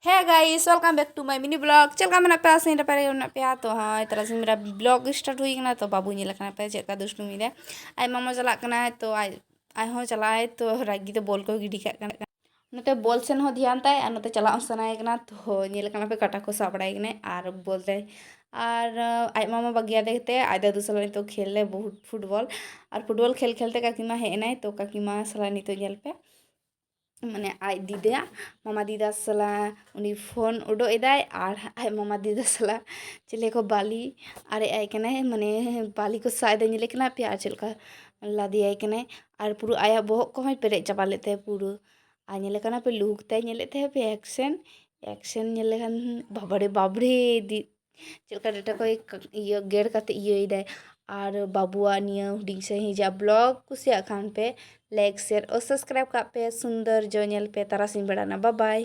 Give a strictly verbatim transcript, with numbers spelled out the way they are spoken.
Hey guys, welcome back to my mini vlog. ᱪᱮᱫ ᱞᱮᱠᱟ ᱢᱮᱱᱟᱜ ᱯᱮᱭᱟ? ᱟᱥᱟᱧ ᱱᱟᱯᱟᱭ ᱨᱮᱜᱮ ᱢᱮᱱᱟᱜ ᱯᱮᱭᱟ᱾ ᱛᱚ ᱦᱳᱭ, ᱛᱟᱨᱟᱥᱤᱧ ᱵᱮᱲᱟ vlog start ᱦᱩᱭ ᱠᱟᱱᱟ᱾ ᱛᱚ ᱵᱟᱹᱵᱩ ᱧᱮᱞ ᱠᱟᱱᱟ ᱯᱮ ᱪᱮᱫ ᱞᱮᱠᱟ ᱫᱩᱥᱴᱩᱢᱤ ᱫᱟᱭ᱾ ᱟᱡ ᱢᱟᱢᱟ ᱪᱟᱞᱟᱜ ᱠᱟᱱᱟᱭ, ᱛᱚ ᱟᱡ ᱟᱡ ᱦᱚᱸ ᱪᱟᱞᱟᱜ ᱟᱭ᱾ ᱛᱚ ᱨᱟᱹᱜᱤ ᱛᱮ ᱵᱚᱞ ᱠᱚ ᱜᱤᱰᱤ ᱠᱟᱜ ᱠᱟᱱᱟ᱾ ᱱᱚᱛᱮ ᱵᱚᱞ ᱥᱮᱱ ᱦᱚᱸ ᱫᱷᱮᱭᱟᱱ ᱛᱟᱭ ᱟᱨ ᱱᱚᱛᱮ ᱪᱟᱞᱟᱜ ᱦᱚᱸ ᱥᱟᱱᱟᱭᱮ ᱠᱟᱱᱟ᱾ ᱛᱚ ᱧᱮᱞ ᱠᱟᱱᱟ ᱯᱮ ᱠᱟᱴᱟ ᱠᱚ ᱥᱟᱵ ᱵᱟᱲᱟᱭ ᱠᱟᱱᱟᱭ ᱟᱨ ᱵᱚᱞ ᱫᱟᱭ᱾ ᱟᱨ ᱟᱡ ᱢᱟᱢᱟ ᱵᱟᱹᱜᱤᱭᱟᱫᱮ ᱛᱮ ᱟᱡ ᱫᱟᱫᱩ ᱥᱟᱞᱟᱜ ᱱᱤᱛᱚᱜ ᱠᱷᱮᱞ ᱞᱮ ᱵᱚᱦᱩᱛ ᱯᱷᱩᱴᱵᱚᱞ᱾ ᱟᱨ ᱯᱷᱩᱴᱵᱚᱞ ᱠᱷᱮᱞ ᱠᱷᱮᱞ ᱛᱮ ᱠᱟᱠᱤᱢᱟ ᱦᱮᱡ ᱮᱱᱟᱭ᱾ ᱛᱚ ᱠᱟᱠᱤᱢᱟ ᱥᱟᱞᱟᱜ ᱱᱤᱛᱚᱜ ᱧᱮᱞ ᱯᱮ, ᱢᱟᱱᱮ ᱟᱡ ᱫᱤᱫᱟ, ᱢᱟᱢᱟ ᱫᱤᱫᱟ ᱥᱟᱞᱟ ᱩᱱᱤ ᱯᱷᱳᱱ ᱩᱰᱩᱠ ᱮᱫᱟᱭ ᱟᱨ ᱟᱡ ᱢᱟᱢᱟ ᱫᱤᱫᱟ ᱥᱟᱞᱟ ᱪᱤᱞᱤ ᱠᱚ ᱵᱟᱹᱞᱤ ᱟᱨᱮᱡ ᱟᱭ ᱠᱟᱱᱟᱭ, ᱢᱟᱱᱮ ᱵᱟᱹᱞᱤ ᱠᱚ ᱥᱟᱵ ᱮᱫᱟ, ᱧᱮᱞᱮ ᱠᱟᱱᱟ ᱯᱮ ᱟᱨ ᱪᱮᱫ ᱞᱮᱠᱟ ᱞᱟᱫᱮᱭᱟᱭ ᱠᱟᱱᱟᱭ᱾ ᱟᱨ ᱯᱩᱨᱟᱹ ᱟᱭᱟᱜ ᱵᱚᱦᱚᱜ ᱠᱚᱦᱚᱸᱭ ᱯᱮᱨᱮᱡ ᱪᱟᱵᱟ ᱞᱮᱫ ᱛᱟᱭᱟ ᱯᱩᱨᱟᱹ᱾ ᱟᱨ ᱧᱮᱞᱮ ᱠᱟᱱᱟ ᱯᱮ ᱞᱩᱠ ᱛᱟᱭ, ᱧᱮᱞᱮᱫ ᱛᱟᱦᱮᱸ ᱯᱮ ᱮᱠᱥᱮᱱ, ᱮᱠᱥᱮᱱ ᱧᱮᱞ ᱞᱮᱠᱷᱟᱱ ᱵᱟᱵᱟᱨᱮ ᱵᱟᱵᱨᱮ ᱫᱤ-, ᱪᱮᱫ ᱞᱮᱠᱟ ᱰᱟᱴᱟ ᱠᱚᱭ ᱠᱟ-, ᱤᱭᱟᱹ ᱜᱮᱨ ᱠᱟᱛᱮ ᱤᱭᱟᱹᱭᱮᱫᱟᱭ᱾ ᱟᱨ ᱵᱟᱹᱵᱩᱣᱟᱜ ᱱᱤᱭᱟᱹ ᱦᱩᱰᱤᱧ ᱥᱟᱺᱦᱤᱡᱟᱜ vlog ᱠᱩᱥᱤᱭᱟᱜ ᱠᱷᱟᱱ ᱯᱮ like, share ᱚ subscribe ᱠᱟᱜ ᱯᱮ᱾ ᱥᱩᱱᱫᱚᱨ ᱡᱚ ᱧᱮᱞ ᱯᱮ ᱛᱟᱨᱟᱥᱤᱧ ᱵᱮᱲᱟ ᱨᱮᱱᱟᱜ᱾ Bye bye᱾